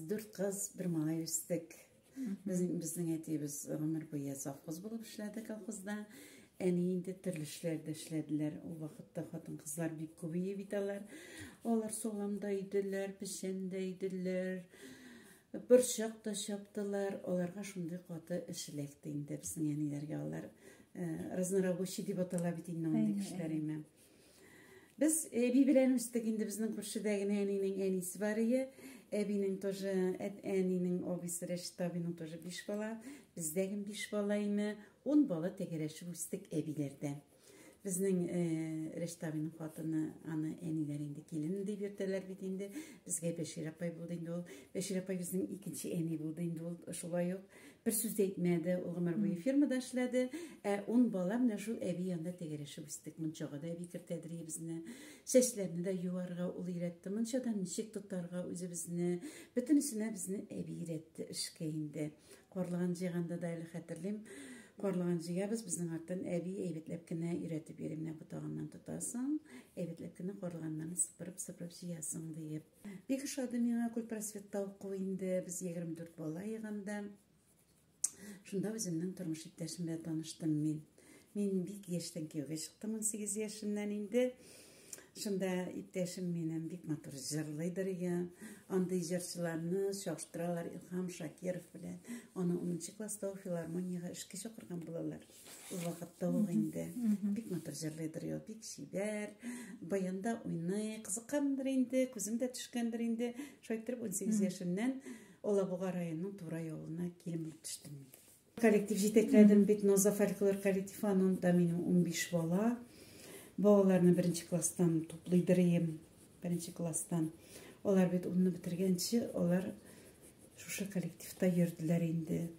Без дүрт кыз, бер малай үстек. Безнең әтиебез гомер буе завхоз булып эшләде колхозда. Әни инде төрле эшләрдә эшләделәр. Ул вакытта хатын-кызлар бик күп ие бит алар. Алар салам да өйделәр, печән дә өйделәр, борчак та чаптылар. Аларга шундый каты эш эләкте инде безнең әниләргә. Алар разнорабочий дип атала бит инде андый кешеләр име. Без әби белән үстек инде, безнең күршедә генә әнинең әнисе бар иде. Әбинең тоже, әнинең абыйсы Рәшит абыйның тоже биш бала. Бездә генә биш бала име. 10 бала тәгәрәшеп үстек әбиләрдә. Безнең Рәшит абыйның хатыны, аны әниләр инде килен дип йөртәләр бит инде. Безгә Бәшир апай булды инде ул. Бәшир апай безнең икенче әни булды инде ул шулай ук. Бер сүз дә әйтмәде, ул гомер буе фермада эшләде. Ә 10 бала менә шул әби янында тәгәрәшеп үстек. Мунчага да әби кертәдер безне. Чәчләрне дә юарга ул өйрәтте. Мунчада ничек тотарга үзебезне. Бөтенесенә безне әби өйрәтте эшкә инде. Карлыган җыйганда да әле хәтерлим. Карлыган җыябыз, безнең арттан әби әйбәтләп кенә өйрәтеп йөри. Менә ботагыннан тотасың, әйбәтләп кенә карлыганнарны сыпырып-сыпырып җыясың диеп. Бик ошады миңа культпросветта уку инде. Без 24 бала йыганда. Шунда үземнең тормыш иптәшем белән таныштым мин. Мин бик яшьтән кияүгә чыктым, 18 яшемнән инде. Шунда иптәшем минем бик матур җырлыйдыр я. Андый җырчыларны чагыштыралар Илһам Шакиров белән. Аны 10 класста ук филармониягә эшкә чакырган булалар. Ул вакытта ук инде. Бик матур җырлыйдыр я, бик чибәр. Баянда уйный, кызыккандыр инде, күзем дә төшкәндер инде. Шулай иттереп 18 яшемнән Алабуга районының Турай авылына килен булып төштем мин. Коллектив җитәкләдем бит, Наза фольклор коллективы, анда минем 15 бала. Балаларны беренче класстан туплыйдыр идем. Беренче класстан. Алар бит унны бетергәнче, алар шушы коллективта йөрделәр инде.